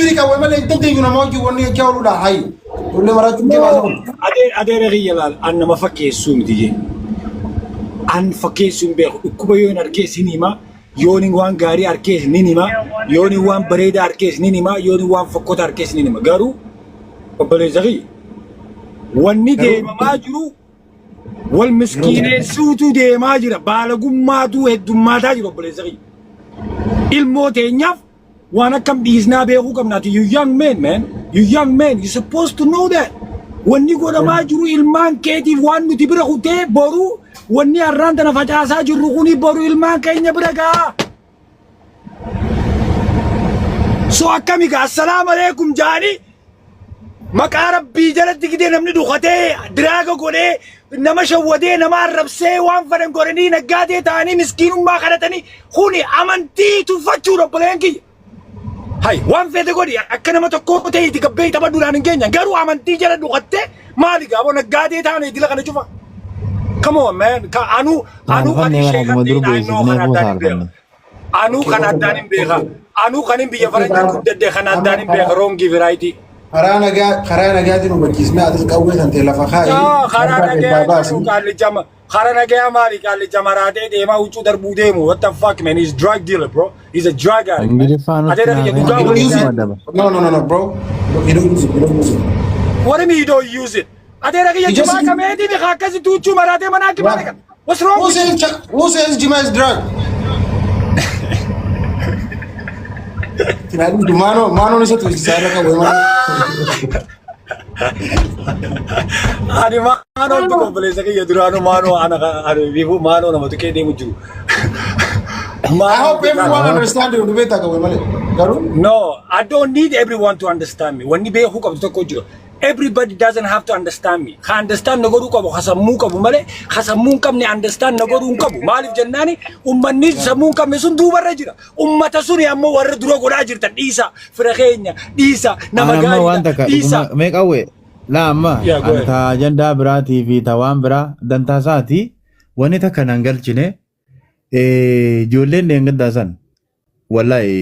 Seriously qawwee malee hin dandeenyu nama wajjin wanni jechaa ooluudha. Hayi. Ijoollee maraachuun deemaa sun. Adeera kiyya laal an nama fakkeessuu miti jee. An fakkeessuu hin beeku. Dhukkuba yoon argees hin hima. Yoon waan gaarii argees nin hima. Yoon waan bareedaa argees nin hima. Yoon waan fokkota argees nin hima. Garuu obboleessa kiyya wanni deemamaa jiru wal miskiineessuutu deemaa jira. Baalagummaatu heddummaataa jira obboleessa kiyya. Ilmoo teenyaaf waan akkam dhiisnaa beekuu qabna. Ati you young man, man. You young man. You supposed to know that. Wanni godhamaa jiru ilmaan keetiif waan nuti bira kutee boru wanni har'aan tana facaasaa jirru kuni boru ilmaan keenya bira ga'a. So akkami gaa assalaamu alaikum jaanii maqaa rabbii jalatti gidee namni dhukatee diraaga godhee nama shawwadee nama arrabsee waan fedhan godhanii naggaadee ta'anii miskiinummaa kadhatanii kuni amantii tuffachuudha obboleen kiyya. Hay waan feete godhi akka nama tokkoo ta'e itti gabbee taphadhuudhaan hin keenya garuu amantii jala dhukattee maali gaaboo naggaadee ta'anii dila kana cufa. Come on, man. Ka anu anu kan Saalfannee ishee mana kan akkuma dur ta'e naannoo beeksifnee kan koo addaan hin beeku. saalfanne. Anuu kan addaan hin beeka. Anuu kan hin biyya faranjii guddadde kan addaan hin beeka. Wrong variety. Karaa nagaatiin hubachiisnee atis qawwee tan ta'e lafa kaa'i. Karaa Harkaa keessaa nagayaa baasi. jedhu qaallicha karaa nagayaa maali qaallicha maraatee deemaa huccuu darbuu deemu. What the fuck, man? He's drug dealer, bro. He's a drug addict, man. Ingiliffaan nutti Adeera kiyya naafee dhugaa You don't waliin use nama it. daba. No, no, no, no, bro. You don't use it. You don't use it. What do you mean you don't use it? Adeera kiyya You just jimaa kameetii fi akkasitti huccuu maraatee manaa Yeah. kibaate kan. What's wrong Who with you? says who says Jima is drug? Maano maanoon isa tuusisaa irra qawwee malee. Ani maanoo itti obboleessa kiyya duraanuu maanoo ana ani biifuu maanoo nama tuqee deemu jiru. I Maanoo hope everyone understand you beektaa qawwee malee. Garuu No, I don't need everyone to understand me. Wanni beekuu qabdu tokko jira. Everybody doesn't have to understand me. Ka understand na godhuu qabu, ka sammuu qabu malee, ka sammuu hin qabne understand na godhuu hin qabu. Maaliif jennaani ummanni sammuu hin qabne sun duubarra jira. Ummata suni ammoo warra dura godhaa jirtan dhiisa. Fira keenya dhiisa. Nama An amma waan gaariidha takka dhiisa. dhuguma mee qawwee laa amma Yeah, go an ahead. ta ajandaa biraatii fi ta waan biraa dantaa isaati wanni takka nan galchine ijoolleen dheengaddaa san wallahi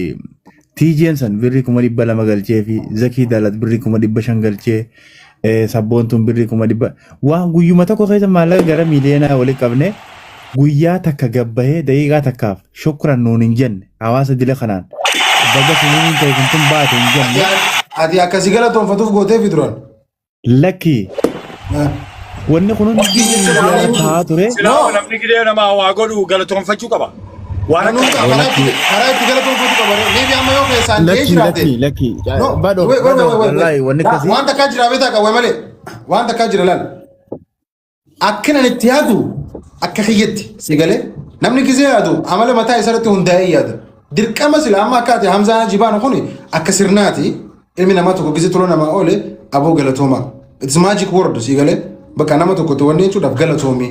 TJ'n san birrii 200,000 galchee fi Zakii Dalat birrii 500,000 galchee sabboontuun birrii 100,000 waan guyyuma tokko keessa maallaqa gara miiliyoonaa walitti qabne guyyaa takka gabbahee daqiiqaa takkaaf shukran nuun hin jenne hawaasa dila kanaan baga siniin ta'e kun tun baate hin jenne. Ati akkasii galatoonfatuuf gootee fi duraan. Lakki wanni kun hundi miidiyaa taa'aa ture. Silaa namni gidee namaa waa godhu galatoonfachuu qaba. Waan Nanuun akka karaa itti karaa itti galatoonfatu qaba. Maybe amma yoo keessaan ta'ee Lakki jiraate. lakki lakki No, badho wait, wait, badho wait, wait, wait. wallahi wanni akkasii. Waan takkaa jira beektaa qawwee malee. Waan takkaa jira laal. Akkinan itti yaadu akka kiyyatti si galee namni gisee yaadu amala mataa isaa irratti hundaa'ee yaada. Dirqama sila amma akka ati Hamzaa Jibaan kun akka sirnaati ilmi namaa tokko gisee tola namaa oole aboo galatooma. It's magic word si galee bakka nama tokkotti wanni jechuudhaaf galatoomi.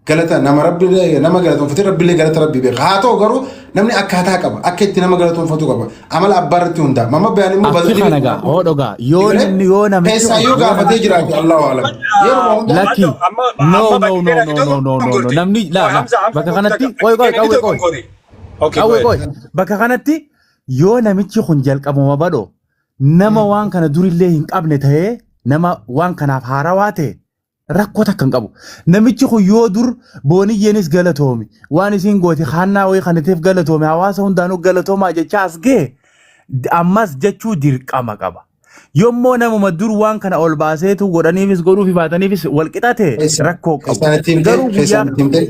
Galata nama rabbi nama galatoonfatee rabbillee galata rabbii beeka. Haa ta'u garuu namni akkaataa qaba akka itti nama galatoonfatu qaba. Amala abbaa irratti hundaa'a. Mama bayaan immoo Akki kana gaa hoo dhugaa yoo namni yoo namichi Keessaa kun yoo yoo gaafatee namichi jiraate kun Allahu alam. Yeruma hunda lakki no no no no no no no no namni la la bakka kanatti qoy qoy qawwee qoy qawwee qoy bakka kanatti yoo namichi kun jalqabuma badho nama waan kana durillee hin qabne ta'ee nama waan kanaaf haarawaa ta'e rakkoo takka hin qabu. Namichi kun yoo dur booniyyeenis galatoomi waan isiin goote haannaa wayii kanatiif galatoomi hawaasa hundaanuu galatoomaa jechaa as ga'e ammas jechuu dirqama qaba. Yommuu namuma dur waan kana ol baaseetu godhaniifis godhuufi baataniifis wal qixa ta'e rakkoo qabu. Keessaan itti himtee Garuu guyyaa keessaan itti himtee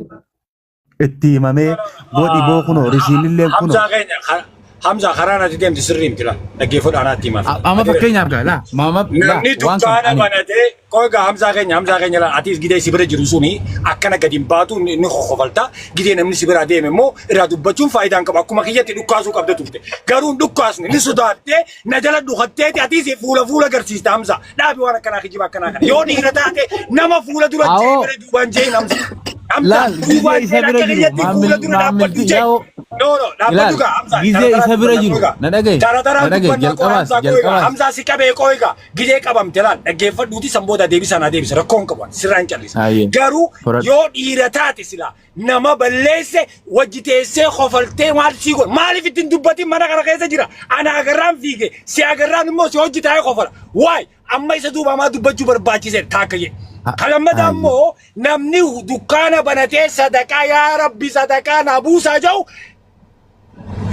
itti himamee godhi boo kunoo risiinillee kunoo. Hamzaa keenya Hamzaa karaan ati deemte sirrii miti laa dhaggeeffadhu anaatti himaa. Amma fakkeenyaaf gaa laa maama laa Namni waan kana dukkaana ani banatee qoga Hamzaa keenya Hamzaa keenya laa atiis gidee si bira jiru suni akkana gadi hin baatu ni ni kokkofalta gidee namni si biraa deeme immoo irraa dubbachuun faayidaa hin qabu akkuma kiyyatti dhukkaasuu qabda turte garuu hin dhukkaasne ni sodaattee na jala dhukatteeti atiis fuula fuula agarsiista Hamzaa dhaabi waan akkanaa kijiba akkanaa kana yoo dhiira taate nama fuula dura jee Awoo bira duubaan jee Hamzaa. Hamza Laal gizee duubaan isa seen bira akka jiru kiyyatti fuula maamil dura dhaabbadhu maamilti jee. yaa'oo No no dhaabbadhu ilaal gaa Hamza gizee tara isa taraan bira dubbanna jiru qoygaa. na dhagaye Tara na taraan dhagaye dubbanna qoy jalqabaas Hamza qoygaa. jalqabaas Hamza si qabee qoygaa. Gizee qabamte laal dhaggeeffadhuuti san booda deebisa naa deebisa rakkoo hin qabu sirraa hin callisa. Hayyee Garuu fudhadhu. yoo dhiira taate silaa nama balleesse wajji teessee kofaltee maal sii godha maaliif ittiin dubbatin mana kana keessa jira ana agarraan fiige si agarraan immoo si hojii taa'ee kofala waay amma isa duuba maa dubbachuu barbaachise taakka jedhe. Kalammataa immoo namni dukkaana banatee sadaqaa yaa rabbi sadaqaa naa buusaa jedhu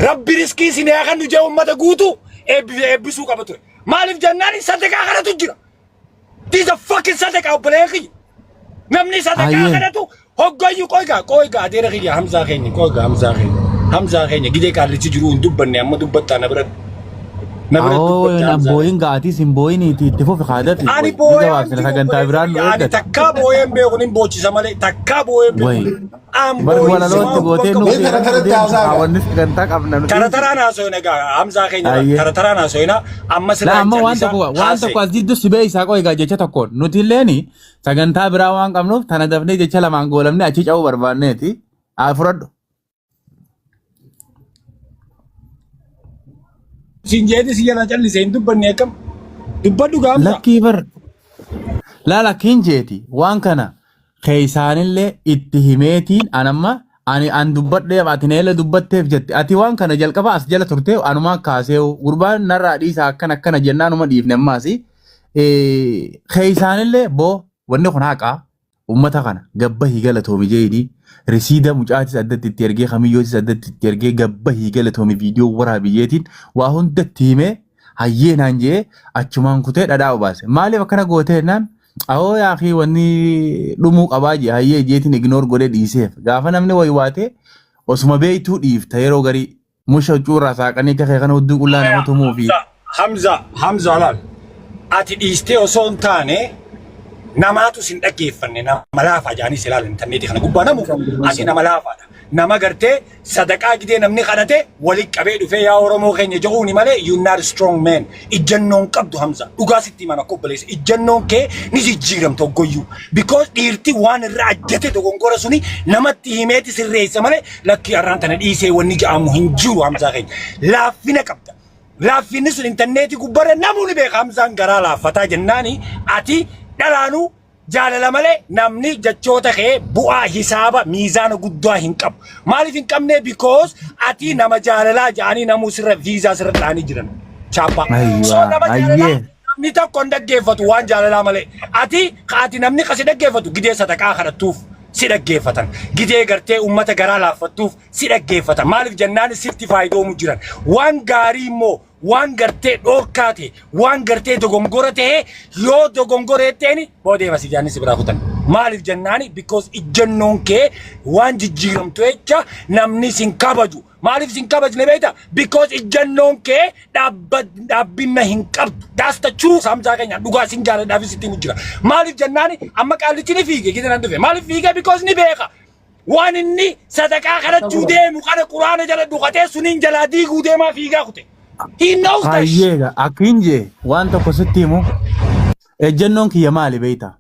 rabbi riskii isin haa kennu jedhu uummata guutuu eebbisuu qaba ture. Maaliif jennaan sadaqaa kanatu jira. This is a fucking sadaqaa obboleeyyan kiyya. Namni sadaqaa kanatu hoggayyuu qoygaa qoygaa adeera kiyya Hamzaa keenya qoygaa Hamzaa keenya Hamzaa keenya gidee qaallichi jiru hin dubbanne amma dubbattaa na biratti na biratti Awoo dubbattaa nan Hamzaa. booyin gaatis hin booyiniiti itti fufi kaadafi Ani way ni booyaan gabaabsina jiru sagantaa obboleessa biraan nu kiyya ani eeggata. takkaa booyeen beeku nin boochisa malee takkaa booyeen Way beeku. An bar booyinsi walalootti waan gootee bakka nu Mee tara seera nu taratti deemtu haasaa gaa. kaawwanni sagantaa qabna nu Tara dhiisi. taraan haasofina egaa Hamzaa keenya laal Ayyee. tara taraan haasofina amma La sirraa hin amma waan callisa tokko waan haasa'e. tokko as jiddu si beeysaa qoy egaa jecha tokkoon nuti illeeni sagantaa biraa waan qabnuuf tana dafnee jecha lamaan goolamne achi ca'uu barbaanneeti. Haa fudhadhu. Siin jeeti si jala callise hin dubbanne akkam dubbadhu gaa Hamzaa. Lakkii bar laa lakkiin jeeti waan kana keeysaanillee itti himeetiin anamma ani an dubbadheef ati neela dubbatteef jette ati waan kana jalqaba as jala turte anumaa kaaseewu gurbaan narraa dhiisa akkana akkana jennaanuma dhiifne ammaasi keeysaanillee boo wanni kun haqaa Ummata kana gabbahii galatoomi jeeni risiida mucaatis addatti itti ergee kamiyyootis addatti itti ergee gabbahii galatoomi viidiyoo waraabi jeetiin waa hunda itti himee hayyee naan jee achumaan kutee dhadhaa obaase. Maaliif akkana gootee jennaan awoo yaakii wanni dhumuu qabaa jee hayyee jeetiin ignoor godhee dhiiseef gaafa namni waywaatee osuma beektuu dhiifta yeroo garii musha huccuu irraa saaqanii akka kee kana hudduu qullaa nama tumuu fi Hamza, Hamza, Hamza laal. Ati dhiistee osoo hin taane namaatu sin dhaggeeffanne nama laafaa jedhanii si ilaalan intarneetii kana gubbaa namu ati nama laafaadha. Nama gartee sadaqaa gidee namni kadhate walitti qabee dhufee yaa Oromoo keenya jedhuuni malee you not strong man. Ijjannoon qabdu Hamza. Dhugaa sitti himan akka obboleessa. Ijjannoon kee ni jijjiiramta hoggoyyuu. Because dhiirti waan irra ajjate dogongora suni namatti himeeti sirreessa malee Lakkii har'aan tana dhiisee wanni ja'amu hin jiru Hamzaa keenya. Laaffina qabda. Laaffinni sun intarneetii gubbarra namuu ni beeka Hamzaan garaa laaffataa jennaani ati dhalaanuu jaalala malee namni jechoota kee bu'aa hisaaba miizaana guddaa hin qabu. Maaliif hin qabne because ati nama jaalalaa ja'anii namuu sirra viizaa sirra dha'anii jiran. Chaappaa. So Ayyaa nama jaalalaa ayyee. namni tokko hin dhaggeeffatu waan jaalalaa malee. Ati ati namni kasi dhaggeeffatu gidee sadaqaa kadhattuuf. si dhaggeeffatan. Gidee gartee ummata garaa laaffattuuf si dhaggeeffatan. Maaliif jennaan sitti faayidoomu jiran. Waan gaarii immoo waan gartee dhoorkaa ta'e waan gartee dogongora ta'e yoo dogongora jetteeni boodee masi jaanni si biraa kutan. Maaliif jennaani because ijjannoon kee waan jijjiiramtu jecha namni sin kabaju. Maaliif sin kabajne beekta? Because ijjannoon kee dhaabbinna hin qabdu. That's the truth Hamzaa keenya dhugaa sin jaaladhaafis sitti himu jira. Maaliif jennaani amma qaallichi ni fiige gita nan dhufe. Maaliif fiige? Because ni beeka. Waan inni sadaqaa kadhachuu deemu kana quraana jala dhukatee suniin jalaa diiguu deemaa fiigaa kute. He knows that shit. Hayyeega akkiin jee waan tokko sitti himu ejjennoon kiyya maali beekta?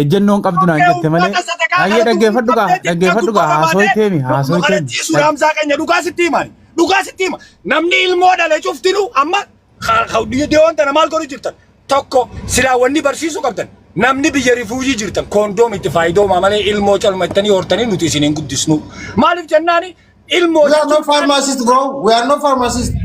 Ejjennoon qabdu naan jette malee. Uummata sadaqaa Hayyee kadhatu dhaggeeffadhu gaa qabdee xiqqaa dhaggeeffadhu gaa gubbarra haasoo baatee teemi nu haasoo teemi. kadhachiisuudha Hamzaa keenya dhugaa sitti himani. Dhugaa sitti hima. Namni ilmoo dhale cuftinu amma dhiyoon tana maal godhu jirtan? Tokko silaa wanni barsiisuu qabdan. Namni biyya rifuujii jirtan koondoom itti faayidoomaa malee ilmoo calma ittanii hortanii nuti isin hin guddisnu. Maaliif jennaani ilmoo We are jechuun not pharmacists, bro. We are not pharmacists.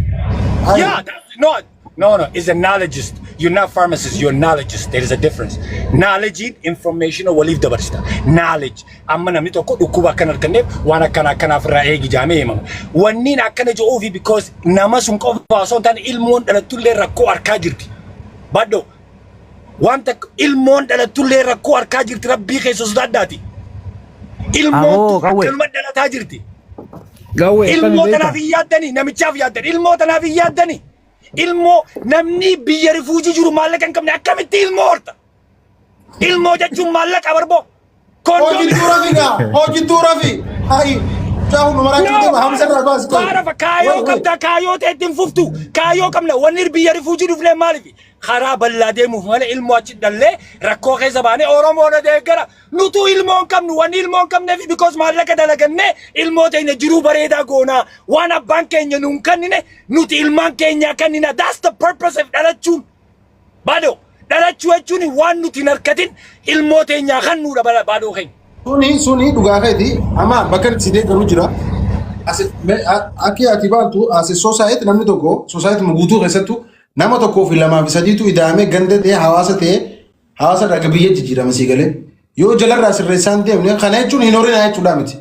Aye. Yeah, that's, no, no, no. It's a knowledgeist. You're not pharmacist. You're knowledgeist. There is a difference. Knowledge information waliif dabarsita. Knowledge. Amma namni tokko dhukkuba akkana arganneef waan akkana akkanaaf irraa eegi jaamee himama. Wanniin akkana jedhuufi because nama sun qofa osoo hin taane ilmoon dhalattullee rakkoo arkaa jirti. Baddo wanta ilmoon dhalattullee rakkoo arkaa jirti rabbii keessa sodaadhaati. Ilmoon Aboo qawwee. akkanuma dhalataa jirti. Qawwee akkami Ilmoo beekta? tanaaf hin yaaddanii namichaaf yaaddan ilmoo tanaaf hin yaaddanii ilmoo namni biyya rifuujii jiru maallaqa hin qabne akkamitti ilmoo horta ilmoo jechuun maallaqa barboo Hojii kondoomii tuura fi gaa. Hojii tuura fi. Hayi. Caahu nu maraa jirtu hamsa irraa baas qoy. Baarafa kaayoo Wait, wait. qabda kaayoo ta'e ittiin fuftu kaayoo qabna wanni biyya rifuujii dhufnee maaliif Karaa bal'aa deemuuf malee ilmoo achi dhallee rakkoo keessa baanee Oromoo na deeggara. Nutu ilmoo hin qabnu, wanni ilmoo hin qabneef because maallaqa dalagannee ilmoo teenya jiruu bareedaa goonaa. Waan abbaan keenya nuun kennine nuti ilmaan keenyaa kennina. That's the purpose of dhalachuun. Baadoo dhalachuu jechuun waan nuti hin harkatin ilmoo teenyaa kennuudha baadoo keenya. Suni dhugaa keeti. Amma bakka itti si deeggaru jira. Akki ati baantu as society, namni tokko society guutuu keessattuu nama tokkoo fi lamaa fi sadiitu ida'amee ganda ta'ee, hawaasa ta'ee, hawaasa irraa biyya jijjiirama, sii galee. Yoo jalarraa sirreessaan deemne, kana jechuun hin horinaa jechuudha miti.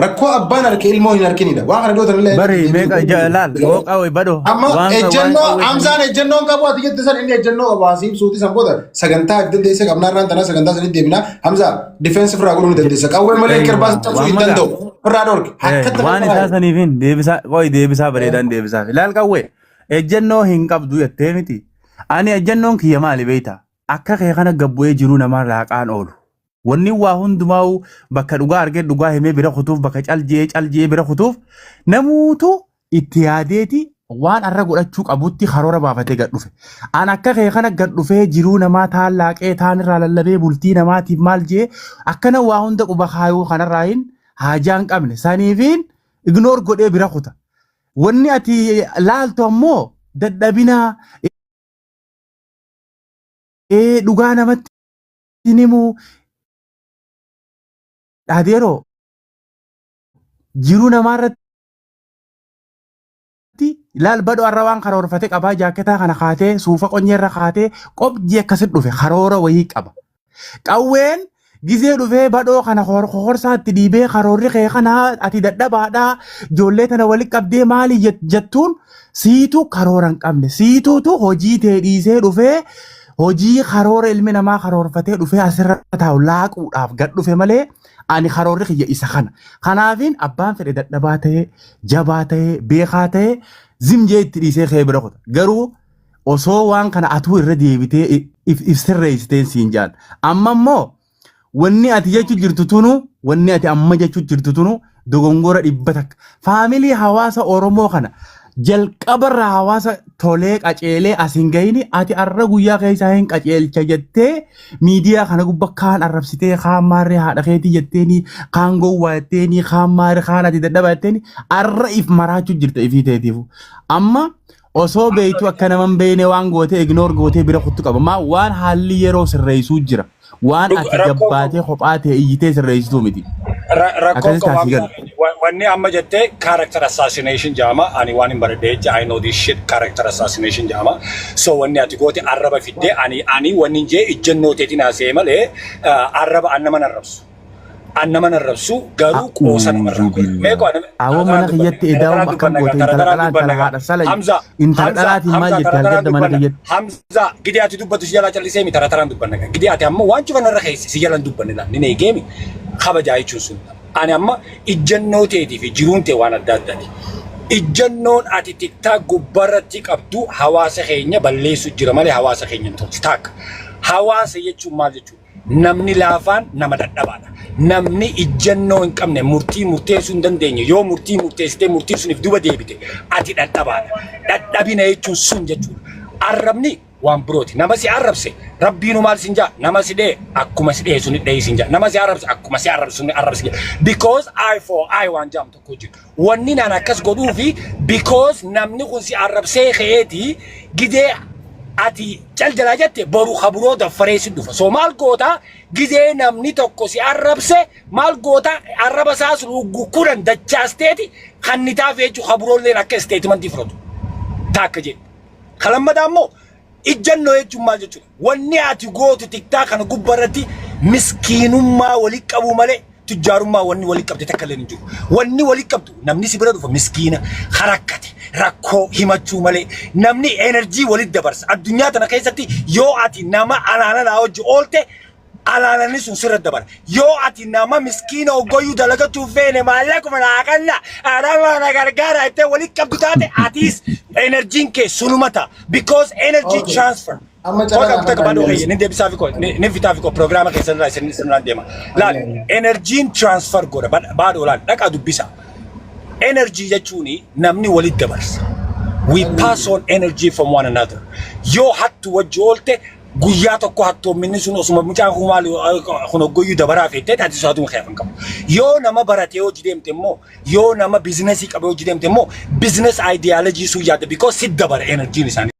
Rakkoo abbaan harke ilmoo hin harkinidha. Waan kana dhiyootan illee. Bari meeqa laal qawwee badoo. Amma ejjennoo Hamzaan ejjennoo hin qabu ati jette san, inni ejjennoo qabu asii ibsuuti. San booda sagantaa dandeesse qabnaa, irraan tanaa sagantaa sanitti deemnaa. Hamzaa, defense irraa godhuu ni dandeessa. Qawwee malee kirbaas cabsuu hin danda'u. Irraa dhorke. Akkatti Waan isaa saniifin deebisaa, qoy, deebisaa bareedaan deebisaa. Ilaal qawwee, ejjennoo hin qabdu jettee miti. Ani ejjennoon kiyya maali beektaa? Akka kee kana gabbu'ee jiru namaa laaqaan oolu. Wanni waa hundumaa'u bakka dhugaa argee dhugaa himee bira kutuuf, bakka calji'ee calji'ee bira kutuuf, namuutu itti yaadeeti waan arra godhachuu qabutti karoora baafatee gad dhufe. An akka kee kana gad dhufee jiruu namaa taan laaqee, taan irraa lallabee, bultii namaatiif maal jee akkana waa hunda quba kaayuu kanarraa hin haajaa hin qabne saniifiin ignore godhee bira kuta. Wanni ati laaltu ammoo dadhabinaa dhugaa namatti hin himuu dhaadeeroo jiruu namaa irratti. Ilaal badho, har'a waan karoorfate qabaa, jaaketaa kana kaatee, suufa qonyeerra kaatee, qobjii akkasit dhufe, karoora wayii qaba. Qawween gizee dhufee badhoo kana horsaatti dhiibee, karoorri kee kana ati dadhabaadhaa, ijoollee tana walitti qabdee maali jettuun, siitu karoora hin qabne, siituutu hojii tee dhiisee dhufee hojii karoora ilmi namaa karoorfatee dhufee asirra taa'u laaquudhaaf gad dhufe malee, ani karoorri kiyya isa kana. Kanaafin abbaan fedhe dadhabaa ta'ee, jabaa ta'ee, beekaa ta'ee, zimjee itti dhiisee kee bira kuta. Garuu osoo waan kana atuu irra deebitee if sirreessiteen siin jaan. Amma immoo wanni ati jechu jirtu tunu, wanni ati amma jechu jirtu tunu dogongora 100. Family hawaasa Oromoo kana jalqabarraa hawaasa tolee qaceelee as hin gahini, ati arra guyyaa keessaa hin qaceelcha jettee miidiyaa kana gubba kaan arrabsitee, kaan maarree haadha keetii jetteeni, kaan gowwaa jetteeni, kaan maarree, kaan ati dadhabaa jetteeni, arra if maraachuu jirta ifii teetiifu. Amma osoo beeytu akka nama hin beekne waan gootee ignore gootee bira kuttu qaba. Maa waan haalli yeroo sirreessuu jira. Waan ati gabbaatee kophaa ta'e iyyitee sirreessituu miti. Rakkoon Akkasitti qabu asii galu. Wanni amma jettee character assassination jedhama. Ani waan hin baradhe jecha, I know this shit, character assassination jedhama. So wanni ati goote arraba fiddee, ani wanni hin jee ijjennoo teetiin haasa'e malee arraba an nama arrabsu. An nama arrabsu, garuu qoosa namarraa godhe. Meeqoo ani Awwa, mana kiyyatti edaa'uun akkam goote? Intala dhalaa, intala haadha sala, Hamza, intala dhalaatiin maal jette halgadda mana kiyyatti? Hamza, gidee ati dubbatu si jalaa callisee mi, tara taraan dubbanna. Gidee ati amma waan cufa narra keesse si jalaan dubbanne laal ni eegeemi kabajaa jechuun sun. Ani amma ijjannoo teetii fi jiruun tee waan adda addaati. Ijjannoon ati TikTok gubbaarratti qabdu hawaasa keenya balleessu jira malee hawaasa keenya hin tolchu. Taakka. Hawaasa jechuun maal jechuudha? Namni laafaan nama dadhabaadha. Namni ijjannoo hin qabne, murtii murteessuu hin dandeenye, yoo murtii murteessitee murtii suniif duba deebite, ati dadhabaadha. Dadhabina jechuun sun jechuudha. Arrabni waan birooti. Nama si arrabse rabbiinu maal sin jaa? Nama si dhee akkuma si dhee suni dhee sin jaa. Nama si arrabse akkuma si arrabse suni arrabse jaa. Because eye for eye waan jedhamu tokko jira. Wanni naan akkas godhuu fi because namni kun si arrabsee ka'eeti, gidee ati cal jalaa jette, boru kaburoo daffaree si dhufa. So maal goota? Gizee namni tokko si arrabse maal goota? Arraba isaa sun 10 dachaasteeti kannitaaf jechuu, kaburoolleen akka statementii fudhatu. Taakka jedhe. Kalammadaa immoo ijjannoo jechuun maal jechuudha? Wanni ati gootu TikTok kana gubbarratti miskiinummaa walii qabuu malee tujjaarummaa wanni walii qabde takka illee hin jiru. Wanni walii qabdu, namni si bira dhufa miskiina harakkate rakkoo himachuu malee, namni energy walitti dabarsa. Addunyaa tana keessatti yoo ati nama alaalalaa hojii oolte, alaalalli sun sirra dabara. Yoo ati nama miskiina oggoyyuu dalagachuuf feene, maallaquma naa kanna, arama na gargaara jettee walitti qabdu taate, atis energyn kee sunuma ta'a. Because energy transfer. Amma Koo carraa takka baduu kiyya ni deebisaa fi koo ni fitaa fi koo proogiraama keessan irraa isin isin deema. Laal, energyn transfer godha, baadhoo, laal, dhaqaa dubbisa. Energy jechuun namni walitti dabarsa. We pass on energy from one another. Yoo hattu wajji oolte, guyyaa tokko hattoomminni sun osuma mucaan kun maal kun hoggoyyuu dabaraa feettee ati sodaatuma keefan qabu. Yoo nama baratee hojii deemte immoo, yoo nama business qabee hojii deemte immoo, business ideology sun yaadda, because sit dabara energy isaanii.